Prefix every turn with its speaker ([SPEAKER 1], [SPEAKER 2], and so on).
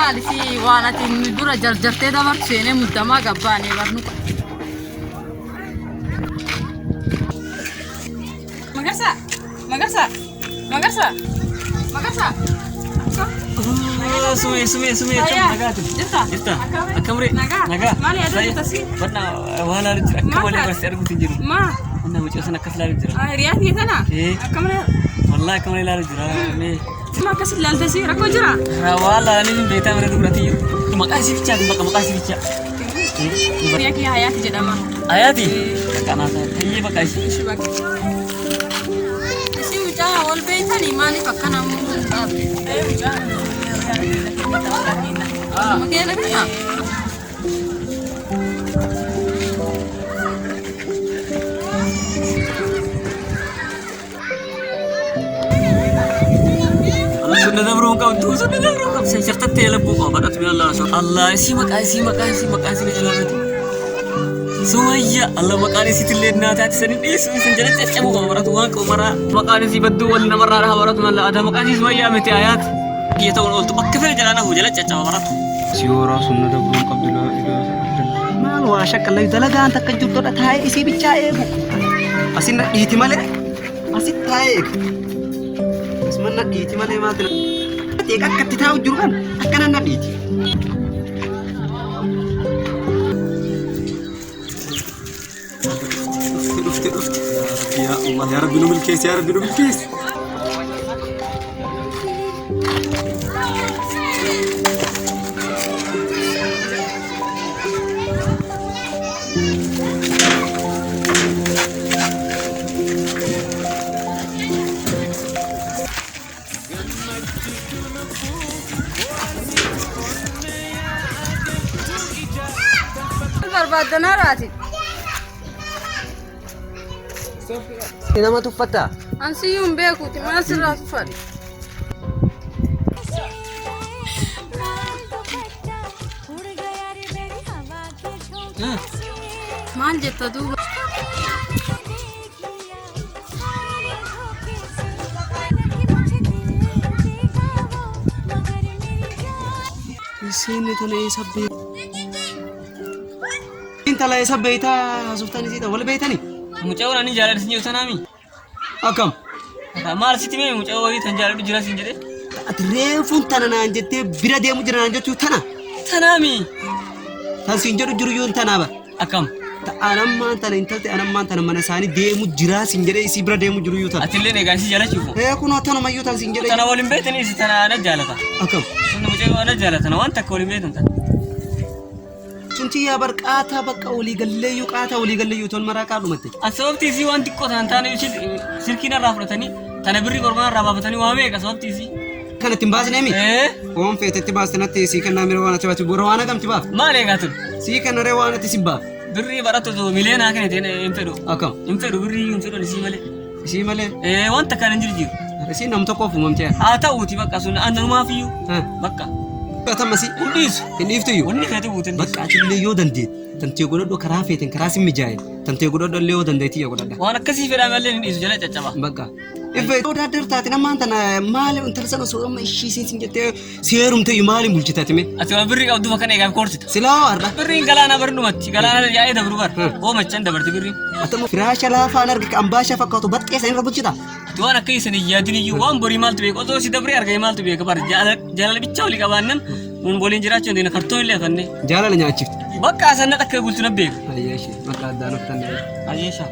[SPEAKER 1] Maali si waan ati nu dura jarjartee dabartu seenee muddamaa gabbaanee barnu. Magarsaa! Magarsaa! Magarsaa! Magarsaa!
[SPEAKER 2] Sumee, sumee, sumee, akkam
[SPEAKER 1] Fayyaa.
[SPEAKER 2] nagaati?
[SPEAKER 1] Jirta?
[SPEAKER 2] Jirta?
[SPEAKER 1] Akkam?
[SPEAKER 2] Akkam ree?
[SPEAKER 1] Nagaa.
[SPEAKER 2] Nagaa.
[SPEAKER 1] Maali yaaduu
[SPEAKER 2] Fayyaa.
[SPEAKER 1] jirta si?
[SPEAKER 2] Barna waan laalu jira. Akka
[SPEAKER 1] Maal
[SPEAKER 2] malee
[SPEAKER 1] taate?
[SPEAKER 2] barsi arguutu hin jiru.
[SPEAKER 1] Maa?
[SPEAKER 2] Wanna mucaa sana akkas laalu jira.
[SPEAKER 1] Ah, hiriyaa kiyya tana?
[SPEAKER 2] Eh.
[SPEAKER 1] Akkam ree?
[SPEAKER 2] Wallahi akka malee laalu jira. Mee
[SPEAKER 1] Ma akkas ilaalta si? Rakkoo jira?
[SPEAKER 2] waan laalanii hin beektaa bira dubartii jiru. Maqaa isii bichaa bakka maqaa isii bichaa.
[SPEAKER 1] Hiriyaa kiyya Hayaati jedhama.
[SPEAKER 2] Ayaati. Qanaa ta'a. Tayyee bakka isii.
[SPEAKER 1] Ishi bakka. Ishi mucaa wal beektanii maaliif akkana hin dhaabde? Eh, mucaa. Makeena kana?
[SPEAKER 2] Allah sunna dabruu hin qabdu. Sunna dabruu hin qabdu. Sirtattee labbuu qaba. Badhatu min Allah. Allah isii maqaa isii maqaa isii maqaa isii na jalaa bade. Sumayya Allah maqaan isiitillee naa taate sanin dhiisu isin jala caccabuu qaba baratu waan qabu maraa. Maqaan isii badduu wal namarraa dhaha baratu malla aadaa maqaan isii Sumayyaa miti ayaat. Kiyya ta'uun ooltu bakka fedhe jalaa nafu jala caccaba baratu.
[SPEAKER 3] Siyooraa sunna dabruun qabdu laa ilaaha illallah.
[SPEAKER 4] Maal waa shakkallayu dalagaan takka jirtudha taa'ee isii bichaa eegu. Asin na dhiiti malee asit taa'ee eegu. Asuma na dhiiti malee maaltu na Eega akka itti taa'u jiru kan akkana na dhiiti.
[SPEAKER 3] Dhufte dhufte dhufte. Yaa Allah yaa Rabbi nu milkeessi yaa Rabbi nu milkeessi.
[SPEAKER 1] Barbaaddanaa raati.
[SPEAKER 4] Nama tuffatta.
[SPEAKER 1] Ansiyyuu hin beekuuti maal sirraa tuffadhe? Maal jetta duuba?
[SPEAKER 4] Isiin tana eessa beektaa? Intala eessa beektaa haasoftan isiidha wal beektanii?
[SPEAKER 2] Mucaa waan ani jaaladhu sin jedhu tanaami.
[SPEAKER 4] Akkam?
[SPEAKER 2] Maal sitti mee mucaa wayii tan jaaladhu jira sin jedhee?
[SPEAKER 4] Ati reefuun tana naan jettee bira deemu jira naan jechuu tana.
[SPEAKER 2] Tanaami.
[SPEAKER 4] Tan siin jedhu jiru yoo tanaa bara.
[SPEAKER 2] Akkam?
[SPEAKER 4] Anammaan tana intalti anammaan tana mana isaanii deemu jiraa siin jedhee isii bira deemu jiru yoo tana.
[SPEAKER 2] Atillee egaa isii jaalachuufu.
[SPEAKER 4] Ee kunoo tanumayyuu tan siin jedhee.
[SPEAKER 2] Tana waliin beektanii isi tana ana jaalata.
[SPEAKER 4] Akkam?
[SPEAKER 2] Sun mucaa ana jaalata waan takka waliin beektan tana.
[SPEAKER 4] Sunti yaa bar qaataa bakka walii galleeyyuu qaataa walii galleeyyuu tol maraa qaadhumatte.
[SPEAKER 2] As sababti isii waan xiqqoo tanan taane silkiin irraa fudhatanii tana birrii kormaa irraa baafatanii waa meeqa sababti isii.
[SPEAKER 4] Kan ittiin baasnee mi?
[SPEAKER 2] Ee
[SPEAKER 4] Oon feetetti baaste natti sii kennaa miree waan ati baate bora waan hagamti baaf.
[SPEAKER 2] maal eegaa tun
[SPEAKER 4] Sii kenna ree waan ati si baaf.
[SPEAKER 2] birrii badhatu osoo miliyoonaa kennite hin fedhu.
[SPEAKER 4] Akkam?
[SPEAKER 2] Hin fedhu birrii hin fedhu isii malee.
[SPEAKER 4] Isii malee
[SPEAKER 2] Ee waan takkaan hin jirjiiru.
[SPEAKER 4] isii nam tokkoof uumamtee.
[SPEAKER 2] Haa ta'uuti bakka sun annanumaaf iyyuu bakka
[SPEAKER 4] Atamasi
[SPEAKER 2] hin dhiisu.
[SPEAKER 4] hin dhiiftuyyuu.
[SPEAKER 2] Wanni feete buute hin dhiisu.
[SPEAKER 4] Bakka atillee yoo dandeette tantee godhadhu karaa feeten karaa sin mijaa'e tantee godhadhu illee yoo dandeettii yaa godhadha.
[SPEAKER 2] Waan akkasii fedhaa malee hin dhiisu jala caccaba.
[SPEAKER 4] Bakka. Ife yoo daadar taate namaan tana maali intala sana osoo amma ishii siin siin jettee si heerumte iyyuu maaliin bulchita ati mee?
[SPEAKER 2] Ati waan birrii qabdu bakka eegaaf koorsita.
[SPEAKER 4] Silaa har'a.
[SPEAKER 2] Birriin galaana bari dhumatti galaana yaa'ee dabru bar. Oomachan dabarti birriin.
[SPEAKER 4] Atama firaasha laafaan arga kan ambaasha fakkaatu baxxee san irra bulchita.
[SPEAKER 2] Ati waan akka isin hin yaadin iyyuu waan borii maaltu beeka osoo si dabree argame maaltu beeka bar jaalala bichaa walii qabaannan nun waliin jiraachuu dandeenya kartoon illee afanne.
[SPEAKER 4] Jaalala nyaachifte.
[SPEAKER 2] Bakka asanna akka bultu na beeka.
[SPEAKER 4] Ayyeeshi maqaa addaan of danda'e.
[SPEAKER 2] Ayyeesha.